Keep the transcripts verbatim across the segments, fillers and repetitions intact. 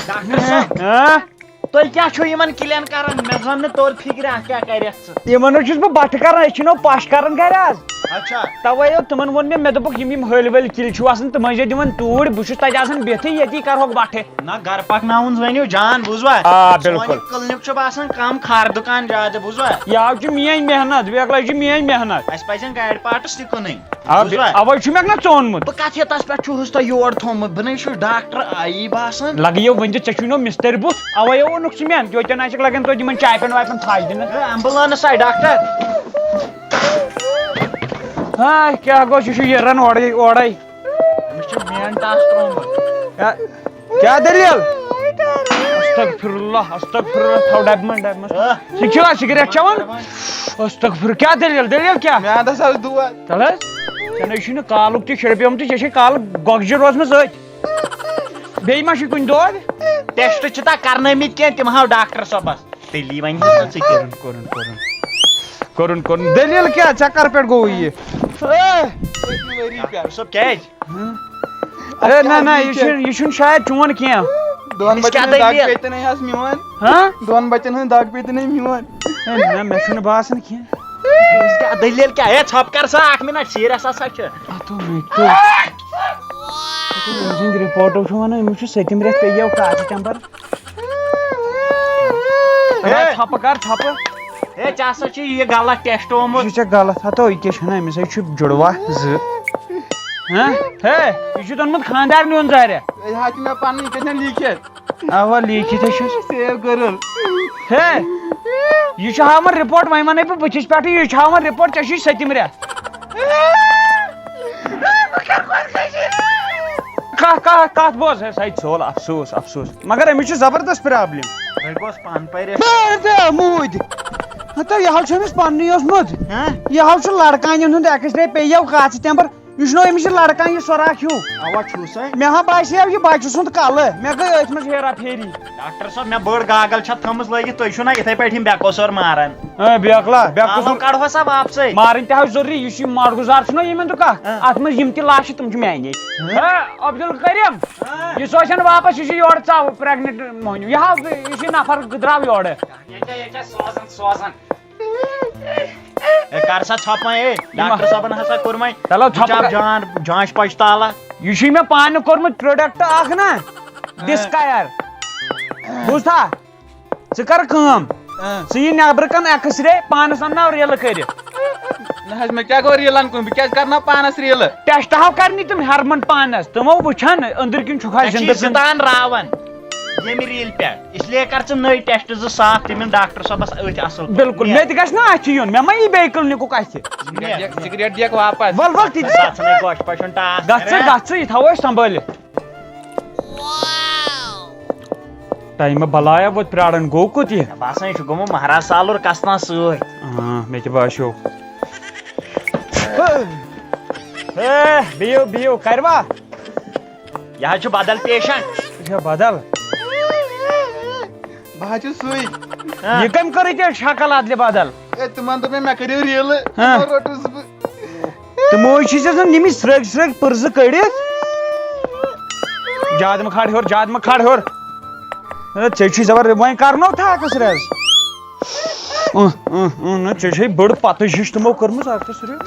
Doctor صٲب، ہاں؟ تُہۍ کیٛاہ چھِو یِمن کِلین کران؟ مےٚ زن نہٕ توٚر فِکرِ، اَتھ کیٛاہ کَرٮ۪کھ ژٕ؟ یِمن حظ چھُس بہٕ بَٹھٕ کران، أسۍ چھِنو پَش کران گرِ آز۔ اچھا۔ تَوَے حظ تِمن ووٚن مےٚ، مےٚ دوٚپُکھ، یِم یِم ۂلۍ ؤلۍ کِلۍ چھِو آسان، تِم ٲسۍ زیو دِوان توٗرۍ، بہٕ چھُس تَتہِ آسان بِہتھٕے، ییٚتی کرہوکھ بَٹھٕ۔ نہ، گرٕ پکناوُن زٲنِو جان، بوٗزوا؟ آ، بِلکُل۔ سون یہِ کِلنِک چھُ باسان کم، کھار دُکان زیادٕ، بوٗزوا؟ یہِ حظ چھِ میٲنۍ محنت، بیکلاے چھِ میٲنۍ محنت۔ اَسہِ پَزن گاڑِ پارٹس تہِ کٕنٕنۍ۔ آ، بوٗزوا؟ اَوَے چھُ مےٚ نہ ژوٚنمُت۔ بہٕ کَتھ ہیٚتس پٮ۪ٹھ چھُہُس تۄہہِ یور تھوٚومُت؟ بہٕ نَے چھُس ڈاکٹر آیی باسان۔ لَگہٕ یو وۄنۍ تہِ، ژےٚ چھُے نو مِستٔرۍ بُتھ، اَوَے اوٚنُکھ ژٕ مےٚ، یوتٮ۪ن آسٮ۪کھ لَگان توتہِ یِمَن چایہِ پٮ۪ن وایہِ پٮ۪ن تھَش دِنَس۔ ہے، ایمبولینس آیہِ ڈاکٹر۔ ہاے، کیٛاہ گوٚو؟ یہِ چھُ یِران اورَے اورَے۔ أمِس چھُ مین ٹاس ترٛوومُت۔ کیٛاہ، کیٛاہ دٔلیٖل؟ استغفر اللہ، استغفر اللہ، تھاو ڈبہِ منٛز، ڈبہِ منٛز۔ آ۔ ژٕ چھُکھا سگریٹ چٮ۪وان؟ استغفر، کیٛاہ دٔلیٖل؟ دٔلیٖل کیٛاہ؟ میادس حظ دود۔ تَلہٕ حظ، ژےٚ نَے چھُے نہٕ کالُک تہِ شرپیومُت، ژےٚ چھے کالہٕ گۄگجہِ روزمٕژ أتھۍ۔ بیٚیہِ ما چھُے کُنہِ دود؟ ٹیسٹ چھِ تَتھ کرنٲومٕتۍ کینٛہہ، تِم ہاو ڈاکٹر صٲبس۔ تیٚلی وۄنۍ یہِ ژٕ کیٛاہ؟ کوٚرُن، کوٚرُن، کوٚرُن۔ کوٚرُن، کوٚرُن۔ دٔلیٖل کیٛاہ؟ ژےٚ کَر پٮ۪ٹھ گوٚوُے یہِ؟ اے! پٔتمہِ ؤری پٮ۪ٹھ۔ ڈاکٹر صٲب کیٛازِ؟ ہاں؟ اے، نہ، نہ، یہِ چھُنہٕ، یہِ چھُنہٕ شاید چون کینٛہہ۔ دۄن أمِس بَچَن کیٛاہ ہٕنٛز دَگ دٔلیٖل؟ پیٚتہِ نَے حظ میون۔ ہاں؟ دۄن بَچَن ہٕنٛز دَگ پیٚتہِ نَے میون۔ اے، نہ، مےٚ چھُنہٕ باسان کینٛہہ۔ أمِس کیٛاہ دٔلیٖل کیٛاہ؟ ہے، ژھۄپہٕ کر سا اَکھ مِنٹ، سیٖریَس ہسا چھُ۔ اَتھو مےٚ کیٛاہ؟ أمۍ سٕنٛدِ رِپورٹو چھُ وَنان، أمِس چھُ سٔتِم رٮ۪تھ پیٚیہِ یَو کاژِ ٹٮ۪مپر۔ ہے۔ ژھۄپہٕ کر، ژھۄپہٕ۔ ہے، ژےٚ ہسا چھُ یہِ غلط ٹیسٹ آمُت۔ یہِ چھُ ژےٚ غلط ہتو، یہِ کیٛاہ چھُنہٕ أمِس؟ أسۍ چھِ جُڑوا زٕ۔ ہاں؟ ہے، یہِ چھُ اوٚنمُت خانٛدارنہِ ہُنٛد زہرہ۔ ہے، ہا چھُ مےٚ پنٕنۍ، یہِ کتٮ۪ن لیٖکھِتھ؟ اوا، لیٖکھِتھ ہے چھُس۔ Save girl۔ ہے، یہِ چھُ ہاوان رِپورٹ، وۄنۍ ونے بہٕ بٕتھِس پٮ۪ٹھٕے، یہِ چھُ ہاوان رِپورٹ، ژےٚ چھُے سٔتِم رٮ۪تھ۔ کتھ، کتھ، کتھ بوز؟ ہے، سا ژھول، افسوس، افسوس۔ مگر أمِس چھِ زبردست پرابلم۔ ہے، گوٚژھ پانہٕ پریشان۔ ہے، دے موٗدۍ۔ ہتا، یہِ حظ چھُ أمِس پننُے اوسمُت۔ ہاں؟ یہِ حظ چھُ لڑکانٮ۪ن ہُنٛد ایکس رے پیٚیو کتھ تمبر۔ یہِ چھُنہٕ أمِس یہِ لڑکان یہِ سۄراخ ہیوٗ۔ اوا چھُسے۔ مےٚ ہا باسیو یہِ بچہِ سُنٛد کلہٕ۔ مےٚ گٔے أتھۍ منٛز ہیرا پھیری۔ ڈاکٹر صٲب، مےٚ بٔڑ گاگل چھےٚ تھٲمٕژ لٲگِتھ، تُہۍ چھِو نا یِتھے پٲٹھۍ یِم بے قصوٗر ماران۔ اے، بیکلا، بے آلو قصوٗر۔ کڑہوس سا واپسے۔ مارٕنۍ تہِ حظ ضروٗری، یُس یہِ ماڈ گُزار چھُنہ ییٚمہِ دُکان، ہاں۔ اتھ منٛز یِم تہِ لاشہِ، تِم چھِ میانے۔ ہاں۔ ہے، عبدالکریم، ہاں۔ یہِ سوزن واپس، یہِ چھُ یورٕ ژاو pregnant مۄہنیو۔ یہِ ہاو، یہِ چھُ نفر درٛاو یورٕ۔ یہِ کیٛاہ، یہِ کیٛاہ سوزان، سوزان؟ ہے، کر سا ژھۄپہٕ وۄنۍ، ہے، یہِ ما-، ڈاکٹر صٲبن ہسا کوٚر وۄنۍ چلو، ژھۄپہٕ بِچار کر۔ جان، جانچ پشتالا۔ یہِ چھُے مےٚ پانہٕ کوٚرمُت product اکھ نا، ہاں۔ Discare۔ بوٗزتھا؟ ژٕ کر کٲم، اۭں۔ ژٕ یہِ نیبرٕ کن ایکس رے، پانس انناو ریلہٕ کٔرِتھ۔ نہ حظ، مےٚ کیٛاہ گوٚو ریلن کُن؟ بہٕ کیٛازِ کرناو پانس ریلہٕ؟ ٹیسٹ ہاو کرنی تِم ہرمن پانس، تِمو وٕچھن أنٛدٕرۍ کِنۍ چھُکھا مےٚ چھِ زندٕ یہِ کِنہٕ۔ زٕتان راوان ییٚمہِ ریلہِ پٮ۪ٹھ، اس لیے کر ژٕ نٔے ٹیسٹ زٕ صاف، تِم یِن ڈاکٹر صٲبس أتھۍ اصل پٲٹھۍ۔ بِلکُل، مےٚ تہِ گژھِ نا اَتھِ یُن، مےٚ ما یی بیٚیہِ کلنِکُک اَتھِ۔ سگریٹ دِکھ، سگریٹ دِکھ واپس۔ ول، ول، تہِ دِکھ۔ گژھ ژٕ، گژھ ژٕ، یہِ تھاوو أسۍ سنبھٲلِتھ۔ ٹایمہٕ بلایا ووت پراران، گوٚو کوٚت یہِ؟ باسان، یہِ چھُ گوٚمُت مہراز سالُر کسنس سۭتۍ۔ آ، مےٚ تہِ باسیو۔ ہے، بِہِو، بِہِو، کروا؟ یہِ حظ چھُ بدل patient۔ یہِ چھا بدل؟ بہٕ حظ چھُس سُے۔ ہاں۔ یہِ کٔمۍ کٔرٕے ژےٚ شکل ادلہِ بدل؟ ہے، تِمن دوٚپ مےٚ، مےٚ کٔرِو ریلہٕ۔ ہاں۔ تِمو روٚٹُس بہٕ۔ تِمو چھِ ژےٚ زَن نِمٕتۍ سرٛگۍ سرٛگۍ پٕرزٕ کٔڑِتھ۔ زیادٕ مہٕ کھال ہیوٚر، زیادٕ مہٕ کھال ہیوٚر۔ ہے، ژےٚ چھُے زبر، وۄنۍ کرنو تھا اکھ سرٛیٚز۔ اۭں، اۭں، اۭں، نہ، ژےٚ چھے بٔڑ پتٕج ہِش تِمو کٔرمٕژ اکھ سرٛیٚز۔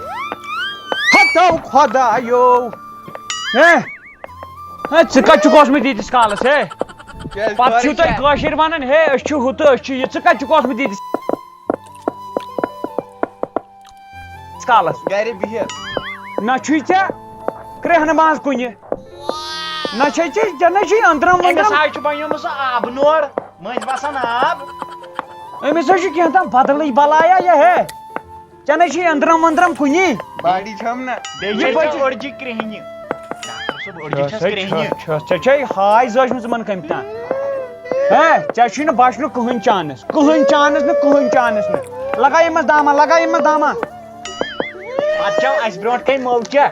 ہتو خۄدایو۔ ہے، ہے، ژٕ کتہِ چھُکھ اوسمُت ییٖتِس کالس، ہے؟ کیٛازِ پتہٕ چھِو خٲرٕے تُہۍ چھا؟ کٲشِرۍ ونان، ہے، أسۍ چھِ ہُہ تہٕ أسۍ چھِ یہِ، ژٕ کتہِ چھُکھ اوسمُت ییٖتِس کالس؟ گرِ بِہِتھ۔ نہ چھُے ژےٚ کرٛیٚہنہٕ منٛز کُنہِ، نہ چھے ژےٚ، ژےٚ نہ چھُے أنٛدرم أمِس ؤنٛدرم۔ حظ چھُ بنیومُت سُہ آبہٕ نوٚر، مٔنٛزۍ وسان آب۔ أمِس حظ چھُ کینٛہہ تام بدلٕے بلایا یہِ ہے۔ ژےٚ نَے چھُے أنٛدرم ؤنٛدرم کُنی۔ باڈی چھَم نہ۔ بیٚیہِ یہِ چھےٚ بٔچ-، ژےٚ أڑجہِ کرٛیٚہنہِ۔ ڈاکٹر صٲب، أڑجہِ چھَس چھَس، کرٛیٚہنہِ۔ چھَس، چھَس، ژےٚ چھے ہاے زٲجمٕژ یِمن کٔمۍ تام۔ ہے، ژےٚ چھُے نہٕ بچنُک کٕہٕنۍ چانس، کٕہٕنۍ چانس نہٕ، کٕہٕنۍ چانس نہٕ۔ لگاو یِمس دامہ، لگاو یِمس دامہ۔ پتہٕ چھَو اَسہِ برونٛٹھ کَنہِ موقع۔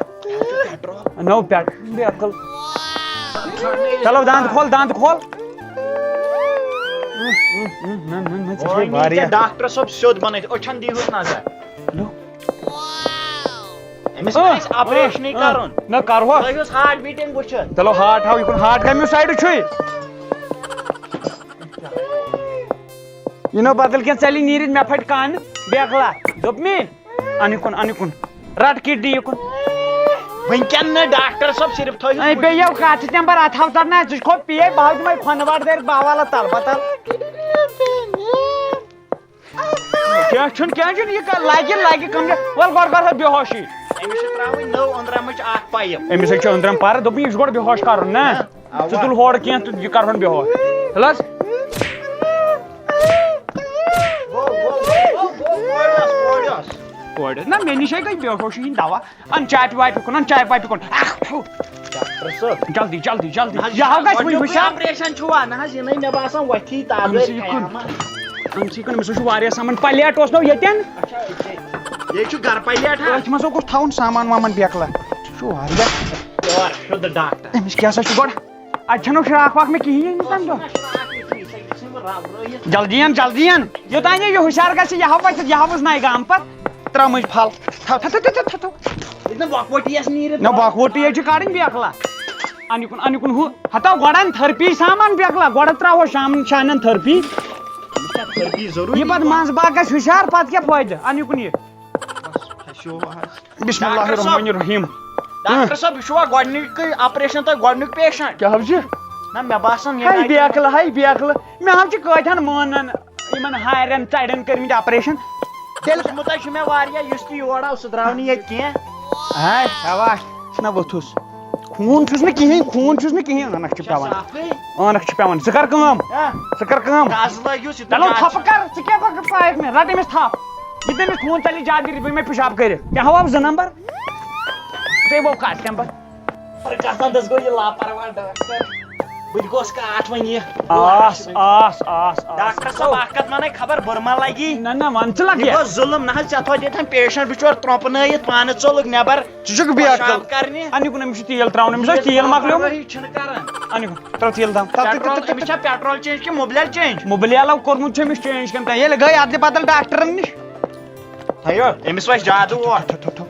نو پٮ۪ٹھ، بے عقل۔ چلو، دند کھول، دند کھول۔ نہ، نہ، نہ، ژےٚ چھے وۄنۍ یی واریاہ۔ ژےٚ ڈاکٹر صٲب سیوٚد بنٲوِتھ، أچھن دیٖہُس نظر۔ نو۔ أمِس اَسہِ آپریشنٕے اۭں، کرُن۔ نہ کرہوس۔ تۄہہِ اوس ہارٹ بیٖٹِنٛگ وٕچھِتھ۔ چلو ہارٹ ہاو یِکُن، ہارٹ کَمیُک سایڈٕ چھُے؟ یہِ نو بدل کینٛہہ، ژَلہِ نیٖرِتھ، مےٚ پھٹہِ کَن، بیکلا۔ دوٚپ مے، اَنہِ کُن، اَنہِ کُن۔ رَٹ کِڈنی یہِ کُن۔ وٕنکٮ۪ن نہٕ ڈاکٹر صٲب، صرف تھٲیِو اے، بیٚیہِ یَو کَتھ چھِ تَمہِ پَتہٕ اَتھ ہاو تَرنہٕ، ژٕ چھُکھ پیے، بہٕ ہاو دِمَے کھۄنہٕ وَٹ دٲرِتھ باوَلَس تَل پَتَل۔ کینٛہہ چھُنہٕ، کینٛہہ چھُنہٕ، یہِ کَر لَگہِ، لَگہِ کَم چھِ۔ وَلہٕ گۄڈٕ کَر ہا بے ہوشی۔ أمِس چھِ ترٛاوٕنۍ نٔو أنٛدرَمٕچ اَکھ پایِپ۔ أمِس حظ چھِ أنٛدرَم پَرٕ، دوٚپُن یہِ چھُ گۄڈٕ بے ہوش کَرُن، نہ؟ اَوا۔ ژٕ تُل ہورٕ کینٛہہ تہٕ یہِ کَرہون بے ہوش۔ تُل حظ۔ گوٚو، گوٚو، گوٚو، گوٚو، گوٚو، کورِ آس، کورِ آس۔ کورِ، نہ، مےٚ نِش ہے گٔے بے ہوشی ہِنٛدۍ دَوا۔ اَن چاپہِ واپہِ کُن، اَن چاپہِ واپہِ کُن۔ اَکھ، تھو۔ ڈاکٹر صٲب۔ جلدی، جلدی، جلدی۔ نہ حظ، یہِ ہاو گژھِ وۄنۍ گۄڈٕنیُکُے ہُشار۔ آپریشن چھُوا؟ نہ حظ، یِنَے مےٚ باسان وۄتھی تاگٲے أمِس یہِ کُن۔ قیامت۔ أمِس یہِ کُن، أمِس حظ چھُ واریاہ سامان۔ پلیٹ اوس نو ییٚتٮ۪ن۔ اچھا، ییٚتہِ چھُ گرٕ پلیٹ ہا۔ أتھۍ منٛز اوس تھاوُن سامان وامان بیکلا۔ سُہ چھُ واریاہ۔ یور، شُدٕ ڈاکٹر۔ أمِس کیٛاہ سا چھُ گۄڈٕ؟ اَتہِ چھَنہٕ شراکھ واکھ مےٚ کِہیٖنۍ ییٚمِس تَمہِ دۄہ۔ جلدی اَن، جلدی اَن۔ یوٚتام یہِ ہُشار گژھِ، یہِ ہاو وَتھِ، یہِ ہاوُس نَیہِ گامہٕ پَتہٕ ترٛامٕچ پھل۔ تھاو، تھاو، تھاو، تھاو، تھاو، تھاو۔ ییٚتہِ نہٕ بۄکہٕ وَٹی آسہِ نیٖرِتھ۔ نہ، بۄکہٕ وَٹی حظ چھِ کَڑٕنۍ بیکلا۔ اَنہِ کُن، اَنہِ کُن ہُہ۔ ہَتاو گۄڈٕ اَن تھٔرپی سامان بیکلا، گۄڈٕ ترٛاوہو شامَن شانٮ۪ن تھٔرپی۔ أمِس چھا تھٔرپی ضروٗری؟ یہِ پَتہٕ منٛز باغ گژھِ ہُشار، پَتہٕ کیٛاہ فٲیدٕ؟ اَنہِ کُن یہِ۔ بس، ہیٚچھو حظ۔ بسم اللہ ڈاکٹر صٲب۔ الرحمن الرحیم۔ ڈاکٹر صٲب، یہِ چھُوا گۄڈٕنیُکُے آپریشن تۄہہِ گۄڈٕنیُک پیشنٹ؟ کیٛاہ حظ چھِ؟ نہ، مےٚ باسان ییٚمہِ ہاے آیہِ بیکل، ہاے بیکل۔ مےٚ حظ چھِ کٲتہَن مٲنَن یِمَن ہارٮ۪ن ژَرٮ۪ن کٔرمٕتۍ آپریشن۔ تیٚلہِ اوسمُت حظ چھُ مےٚ واریاہ، یُس تہِ یور آو، سُہ درٛاو نہٕ ییٚتہِ کینٛہہ۔ ہاے، شاباش۔ نہ ووٚتھُس۔ خوٗن چھُس نہٕ کِہیٖنۍ، خوٗن چھُس نہٕ کِہیٖنۍ، عٲنکھ چھِ چھا پٮ۪وان۔ صافٕے؟ عٲنکھ چھِ پٮ۪وان۔ ژٕ کر کٲم۔ ہا؟ ژٕ کر کٲم۔ دَز لٲگِو، سُہ تہِ چلو، دَز ژھۄپہٕ چھُ۔ کر، ژٕ کیٛاہ پَکھ پایَکھ مےٚ؟ رَٹ أمِس تھَپھ۔ یہِ تٔمِس خوٗن ژَلہِ زیادٕ، یہِ دِمے مےٚ پِشاب کٔرِتھ۔ مےٚ ہاو زٕ نمبر۔ ژےٚ گوٚو کَتھ تَمہِ پَتہٕ؟ پر کَتھ اَندَس گوٚو یہِ لاپرواہ ڈاکٹر؟ بہٕ تہِ گوٚژھ کاٹھ وۄنۍ یہِ۔ آس، آس، آس، آس۔ ڈاکٹر صٲب، اَکھ کَتھ وَنَے، خبر بُرٕ ما لَگی؟ نہ، نہ، وَن ژٕ لَگہِ۔ یہِ گوٚو ظُلُم، نہ حظ، ژےٚ تھوٚو ییٚتٮ۪ن پیشنٹ بِچور ترٛوپنٲیِتھ، پانہٕ ژوٚلُکھ نٮ۪بر۔ ژٕ چھُکھ بیکل۔ پِشاب کَرنہِ۔ اَنہِ کُن أمِس چھُ تیٖل ترٛاوُن، أمِس اوس تیٖل مۄکلیومُت۔ لاپروٲہی چھِنہٕ کَران۔ اَنہِ کُن، ترٛاو تیٖل دام۔ تَتھ، تَتھ، پیٹرول، تَتھ، تَتھ، أمِس چھا پیٹرول چینج کِنہٕ مُبلیل چینج؟ مُبلیلو کوٚرمُت چھُ أمِس چینج کِنہٕ تۄہہِ؟ ییٚلہِ گٔے اَدلہِ بدل ڈاکٹرَن نِش۔ تھٲیِو، أمِس وَسہِ زیادٕ اوٹ۔ تھو، تھو، تھو،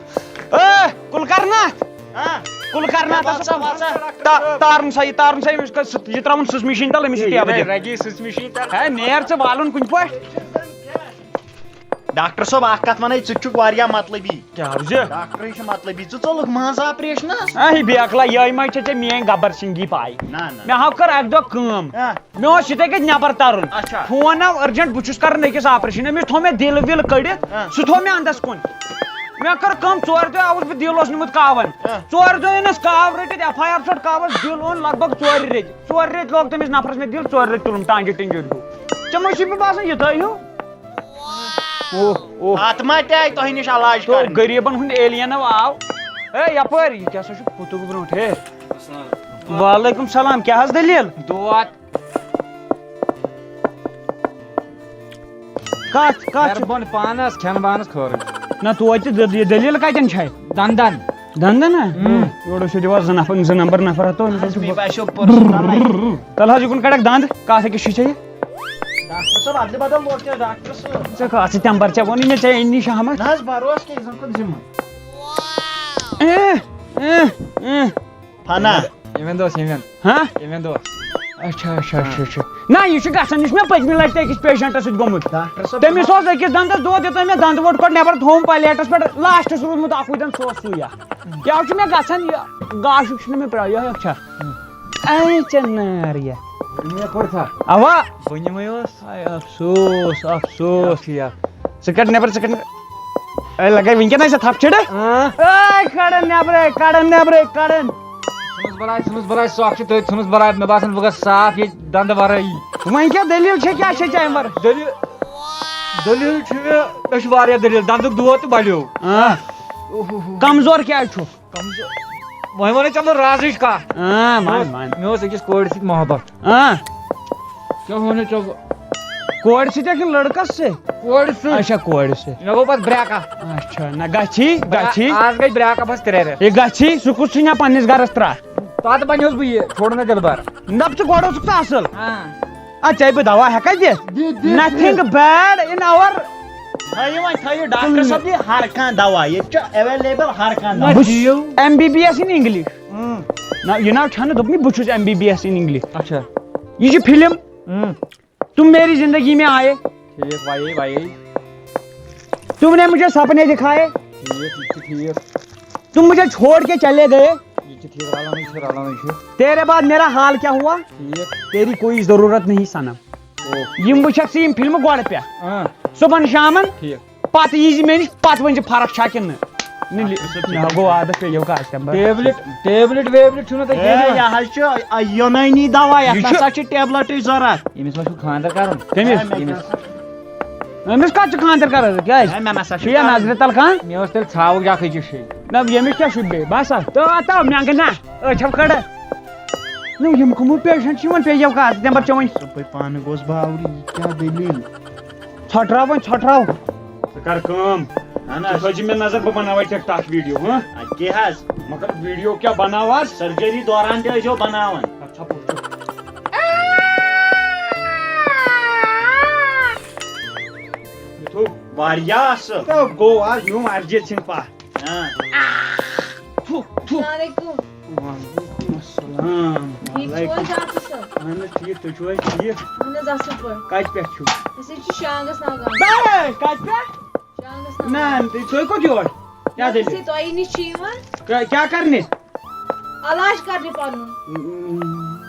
تھو۔ اے، کُل کَرناتھ۔ ہاں۔ کُل کَرناتھ۔ وَل سا، وَل سا۔ تا-، تارُن سا یہِ، تارُن سا أمِس کَتھ سُہ، یہِ ترٛاوُن سٕژ مِشیٖن تَل، أمِس یہِ یہِ ٹیبہٕ دِ۔ رَگی سٕژ مِشیٖن تَل۔ ہے، نیر ژٕ والُن کُنہِ پٲٹھۍ۔ ڈاکٹر صٲب، اَکھ کَتھ وَنَے، ژٕ تہِ چھُکھ واریاہ مطلبی۔ کیٛاہ حظ چھِ؟ ڈاکٹرٕے چھُ مطلبی، ژٕ ژوٚلُکھ منٛز آپریشنَس۔ اے، بیکلا، یِہوٚے ما چھےٚ ژےٚ میٛٲنۍ گبر سِنگھی پَے؟ نہ، نہ۔ مےٚ ہاو کٔر اَکہِ دۄہ کٲم۔ ہاں۔ مےٚ اوس یِتھَے کٔنۍ نٮ۪بر تَرُن۔ اچھا۔ فون آو urgent، بہٕ چھُس کَران أکِس آپریشن۔ أمِس تھوٚو مےٚ دِل وِل کٔڑِتھ، ہاں۔ سُہ تھوٚو مےٚ اَندَس کُن۔ مےٚ کٔر کٲم، ژورِ دۄہہِ آوُس بہٕ، دِل اوس نیوٗمُت کاوَن۔ ہاں۔ ژورِ دۄہہِ أنِس کاو رٔٹِتھ، ایف آی آر ژٔٹ کاوَس، دِل اوٚن لگ بگ ژورِ ریٚتۍ۔ ژورِ ریٚتۍ لوگ تٔمِس نفرَس مےٚ دِل، ژورِ ریٚتۍ تُلُم ٹانٛجہِ ٹِنٛجہِ ہیوٗ۔ ژےٚ ما چھُے مےٚ باسان یِتھَے ہیوٗ؟ اوہ، اوہ۔ اَتھ ما تہِ آیہِ تۄہہِ نِش علاج تو کرنہِ؟ غریٖبن ہُنٛد alien آو۔ ہے، یپٲرۍ، یہِ کیٛاہ سا چھُ پُتُک برونٛٹھ؟ ہے۔ السلام۔ وعلیکم السلام، کیٛاہ حظ دٔلیٖل؟ دود۔ کَتھ، کَتھ چھُ؟ ہیرٕ بۄن پانَس، کھٮ۪ن بانَس خٲرٕے۔ نہ، توتہِ دٔ-، یہِ دٔلیٖل کَتٮ۪ن چھےٚ؟ دَنٛدَن۔ دَنٛدَن ہا؟ اۭں۔ یورٕ ٲسِو دِوان زٕ نفر، زٕ نمبر نفر ہَتو، أمِس حظ اوس چھُ بیٚیہِ باسیٚو پٔرسٕنَل۔ تَلہٕ حظ، یہِ کُن کَڑَکھ دَنٛد، کَتھ أکِس چھُے ژےٚ یہِ؟ ڈاکٹر صٲب، اَدلہِ بدل ووت کیٛاہ ڈاکٹر صٲب؟ ژےٚ کَتھ ژٕ تَمہِ پَرٕ، ژےٚ ووٚنُے مےٚ ژےٚ أنۍ نی شامَس۔ نہ حظ، بروسہٕ کیٛاہ، یہِ زَن کھوٚت ذِمہٕ۔ اۭں، اۭں، اۭں۔ فنا۔ یِمن دۄہ اوس یِمن۔ ہاں؟ یِمن دۄہ اوس۔ اچھا، اچھا، اچھا، اچھا۔ نہ، یہِ چھُ گژھان، یہِ چھُ مےٚ پٔتمہِ لٹہِ تہِ أکِس پیشنٹس سۭتۍ گوٚمُت۔ ڈاکٹر صٲب، تٔمِس اوس أکِس دندس دود، یوٚتام مےٚ دندٕ ووٚٹ کوٚڑ نٮ۪بر، تھووُم پلیٹس پٮ۪ٹھ، لاسٹس روٗدمُت اکُے دند، سُہ اوس سُے اکھ۔ کیٛاہ چھُ مےٚ گژھان، یہِ گاشُک چھُنہٕ مےٚ پرٛا-، یِہوٚے اکھ چھا؟ اے ژےٚ نار یہِ۔ ؤنِو مےٚ کوٚر تھا؟ اوا۔ ؤنِو مےٚ اوس۔ ہاے افسوس، افسوس۔ ٹھیٖک۔ ژٕ کڑ نٮ۪بر، ژٕ کڑ نٮ۪بر۔ اے، لگے وٕنکٮ۪ن آسہِ تھپھ چھڑٕ۔ اۭں۔ اے، کڑن نٮ۪برے، کڑن نٮ۪برے، کڑن۔ ژھٕنُس بلاے، ژھٕنُس بلاے، سۄکھ چھِ تٔتھۍ، ژھٕنُس بلاے، مےٚ باسان بہٕ گژھٕ صاف ییٚتہِ دندٕ ورٲیی۔ وۄنۍ کیٛاہ دٔلیٖل چھےٚ، کیٛاہ چھےٚ چانہِ ورٲے؟ دٔلیٖل، دٔلیٖل چھِ مےٚ، مےٚ چھُ واریاہ دٔلیٖل، دندُک دود تہٕ بڑیو۔ اۭں۔ اوہ، اوہ، اوہ۔ کمزور کیٛازِ چھُکھ؟ کمزور۔ وۄنۍ وَنَے ژےٚ بہٕ رازٕچ کَتھ۔ اۭں، مےٚ وَن، اوس، وَن۔ مےٚ اوس أکِس کورِ سۭتۍ محبت۔ اۭں۔ کیٛاہ وَنَے ژےٚ بہٕ؟ کورِ سۭتۍ کِنہٕ لٔڑکَس سۭتۍ؟ کورِ سۭتۍ۔ اچھا، کورِ سۭتۍ۔ مےٚ گوٚو پَتہٕ break up۔ اچھا، نہ گژھی، گژھی۔ آز گٔے break upس ترٛےٚ رٮ۪تھ۔ ہے گژھی، سُہ کُس چھُ مےٚ پنٛنِس گَرَس ترٛٹھ؟ پَتہٕ بَنیوس بہٕ یہِ، چھوڑ نہ دِلبر۔ دَپ ژٕ گۄڈٕ اوسُکھ ژٕ اَصٕل۔ اۭں۔ اَدٕ ژےٚ بہٕ دوا ہٮ۪کا دِتھ؟ دِ، دِ، دِ۔ Nothing bad in our تھٲیِو وۄنۍ، تھٲیِو، ڈاکٹر صٲب دی ہر کانٛہہ دوا، ییٚتہِ چھُ available ہر کانٛہہ دوا۔ بہٕ چھُس M B B S in English۔ اۭں۔ نہ، یہِ نہ چھَنہٕ، دوٚپمَے بہٕ چھُس M B B S in English۔ اچھا۔ یہِ چھِ فِلم۔ اۭں۔ تم میری زندگی میں آئے۔ ٹھیٖک، وَیے، وَیے۔ تم نے مجھے سپنے دکھائے۔ ٹھیٖک، یہِ تہِ چھُ ٹھیٖک۔ تم مجھے چھوڑ کے چلے گئے۔ یہِ تہِ چھُ ٹھیٖک، رَلانٕے چھُ، رَلانٕے چھُ۔ تیرے بعد میرا حال کیا ہوا؟ ٹھیٖک۔ تیری کوئی ضرورت نہیں صنم۔ او۔ یِم وٕچھکھ ژٕ یِم فِلمہٕ گۄڈٕ پٮ۪ٹھ۔ اۭں۔ صُبحن شامن۔ ٹھیٖک۔ پتہٕ یی زِ مےٚ نِش، پتہٕ ؤنۍ زِ فرق چھا کِنہٕ نہٕ۔ نہ، نہ، گوٚو عادت پیٚیو کاسہِ تَمہِ پتہٕ۔ ٹیبلِٹ، ٹیبلِٹ ویبلِٹ چھُنہ تۄہہِ ہے، کھیٚنۍ یہِ یِوان؟ حظ چھُ، آ، یوٗنٲنی دوا، یَتھ یہِ چھُ نسا چھِ ٹیبلٹٕچ ضوٚرَتھ۔ ییٚمِس ما چھُو خانٛدر کَرُن؟ کٔمِس؟ ہے، مےٚ ییٚمِس؟ کیٛاہ؟ أمِس کَتھ چھُ خانٛدر کَرُن؟ کیٛازِ؟ ہے، مےٚ نسا چھُ یہِ یا کَرُن۔ نظرِ تَل کانٛہہ؟ مےٚ اوس تیٚلہِ ژھاوُک اَکھ أکِس شیٚیہِ۔ نہ، ییٚمِس کیٛاہ چھُ بیٚیہِ؟ بَس ہا۔ تہٕ آ، تہٕ مٮ۪نٛگہٕ نہ، أچھو کھڑا۔ نہ، یِم کٕمو پیشنٹ چھِ یِوان، پیٚیو کَتھ نمبر چٲنۍ۔ ژٕ پَے پانہٕ گوس باورٕ، یہِ کیٛاہ دٔلیٖل؟ ژھۄٹراو وۄنۍ، ژھۄٹراو۔ ژٕ کر کٲم، اہن ژٕ حظ۔ تھٲوزِ مےٚ نظر، بہٕ بناوے ٹھیک ٹاک ویڈیو، ہاں؟ اَدٕ کیٛاہ حظ؟ مگر ویڈیو کیٛاہ بناو آز؟ سرجری دوران تہِ ٲسۍزیو بناوان۔ اچھا، پوٚز چھُ۔ یہِ تھوٚو واریاہ اصٕل۔ تہٕ گوٚو آز میون ارجیت سنگھ پتھ۔ ہاں۔ تھو، تھو۔ السلام علیکم۔ وعلیکم السلام۔ ٹھیٖک چھِو حظ وعلیکم۔ ڈاکٹر صٲب؟ اہن حظ ٹھیٖک، تُہۍ چھِو حظ ٹھیٖک؟ اہن حظ اصٕل پٲٹھۍ۔ کَتہِ پٮ۪ٹھ چھِو؟ أسۍ حظ چھِ شانٛگَس ناگام۔ ہے، کَتہِ پٮ۪ٹھ؟ شانٛگَس ناگام۔ نہ، تُہۍ، تُہۍ کوٚت یور؟ کیٛاہ مےٚ دٔلیٖل؟ دوٚپ ژےٚ تۄہہِ نِش چھِ یِوان۔ کیٛاہ، کیٛاہ کَرنہِ؟ علاج کَرنہِ پَنُن۔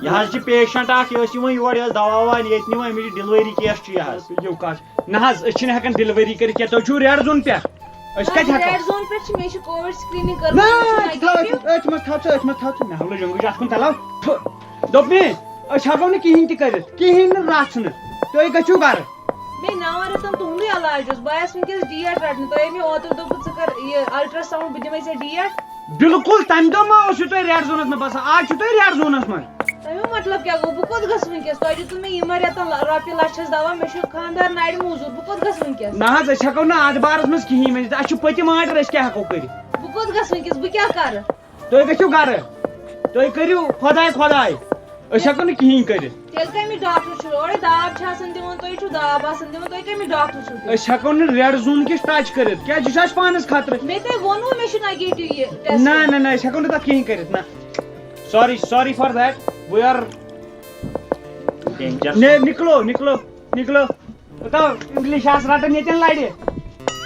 یہِ حظ چھِ پیشنٹ اَکھ، یہِ ٲس یِوان یور، یہِ ٲس دَوا وَوا ییٚتہِ نِوان، أمِس چھِ ڈِلؤری کیس چھُ یہِ حظ۔ یِیِو کَتھ۔ نہ حظ، أسۍ چھِنہٕ ہٮ۪کان ڈِلؤری کٔرِتھ کینٛہہ، تُہۍ چھِو ریڈ زون پٮ۪ٹھ۔ أسۍ نہ، کَتہِ ہٮ۪کو؟ ریڈ زون پٮ۪ٹھ چھِ، مےٚ چھِ کووِڈ سکریننگ نہ، کٔرمٕژ، مےٚ چھُ أتھۍ منٛز تھاو ژٕ، أتھۍ منٛز تھاو ژٕ، أتھۍ منٛز تھاو ژٕ، مےٚ ہاو لٔج أنٛگٕج اَتھ کُن تَلو۔ تھُ۔ دوٚپ مےٚ، أسۍ ہٮ۪کو نہٕ کِہیٖنۍ تہِ کٔرِتھ، کِہیٖنۍ نہٕ رَژھ نہٕ۔ تُہۍ گٔژھِو گَرٕ۔ مےٚ نَوَن رٮ۪تَن تُہُنٛدُے علاج اوس، بہٕ آیَس وٕنۍکٮ۪س ڈیٹ رَٹنہِ، تۄہہِ مےٚ اوترٕ دوٚپوُ ژٕ کَر یہِ الٹرٛاساوُنٛڈ، بہٕ دِمَے ژےٚ ڈیٹ۔ بِلکُل، تَمہِ دۄہ ما اوسوُ تۄہہِ ریڈ زونَس منٛز باسان؟ آز چھُو تُہۍ ریڈ زونَس منٛز۔ تَمیُک مطلب کیٛاہ گوٚو؟ بہٕ کوٚت گژھٕ وٕنۍکٮ۪س؟ تۄہہِ دیُتوُ مےٚ یِمَن رٮ۪تَن ل-، رۄپیہِ لَچھَس دَوا، مےٚ چھُ خانٛدار نَرِ موٚزوٗر، بہٕ کوٚت گژھٕ وٕنۍکٮ۪س؟ نہ حظ، أسۍ ہٮ۪کو نہٕ اَتھ بارَس منٛز کِہیٖنۍ ؤنِتھ، اَسہِ چھُ پٔتِم آرڈر، أسۍ کیٛاہ ہٮ۪کو کٔرِتھ؟ بہٕ کوٚت گژھٕ وٕنۍکٮ۪س؟ بہٕ کیٛاہ کَرٕ؟ تُہۍ گٔژھِو گَرٕ، تُہۍ کٔرِو خۄداے خۄداے، أسۍ ہٮ۪کو نہٕ کِہیٖنۍ کٔرِتھ۔ تیٚلہِ کَمہِ ڈاکٹر چھُو؟ اورَے داب چھِ آسان دِوان، تُہۍ چھُو داب آسان دِوان، تُہۍ کَمہِ ڈاکٹر چھُو تیٚلہِ؟ أسۍ ہٮ۪کو نہٕ ریڈ زون کِس ٹچ کٔرِتھ، کیٛازِ یہِ چھُ اَسہِ پانَس خطرٕ۔ مےٚ تۄہہِ ووٚنوُ مےٚ چھُ نگیٹِو یہِ ٹیسٹ۔ نہ، نہ، نہ، أسۍ ہٮ۪کو نہٕ تَتھ کِہیٖنۍ کٔرِتھ، نہ۔ Sorry, sorry for that. We are danger. نے، نِکلو، نِکلو، نِکلو۔ تو انگلش آس رٹان ییٚتٮ۪ن لڑِ۔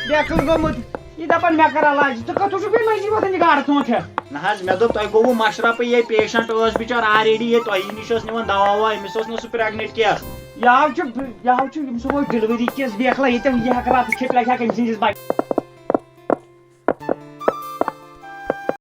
بیکل گوٚمُت۔ یہِ دپان مےٚ کر علاج۔ ژٕ کتھ چھُکھ بیٚیہِ مٔنٛزی وۄتھان یہِ گاڈٕ ژوٗنٛٹھ ہٮ۪تھ؟ نہ حظ، مےٚ دوٚپ تۄہہِ گوٚوُ مشرفٕے، یہِ پیشنٹ ٲس بِچٲر already ییٚتہِ، تۄہی نِش ٲس نِوان دوا ووا، أمِس اوس نہٕ سُہ pregnant کینٛہہ۔ یہِ آو چھُ، یہِ آو چھُ، أمِس گوٚو delivery case، بیکھلا ییٚتٮ۪ن یہِ ہٮ۪کہٕ راتَس کھیٚتھ لگہِ ہا کٔمۍ سٕنٛدِس بچ-،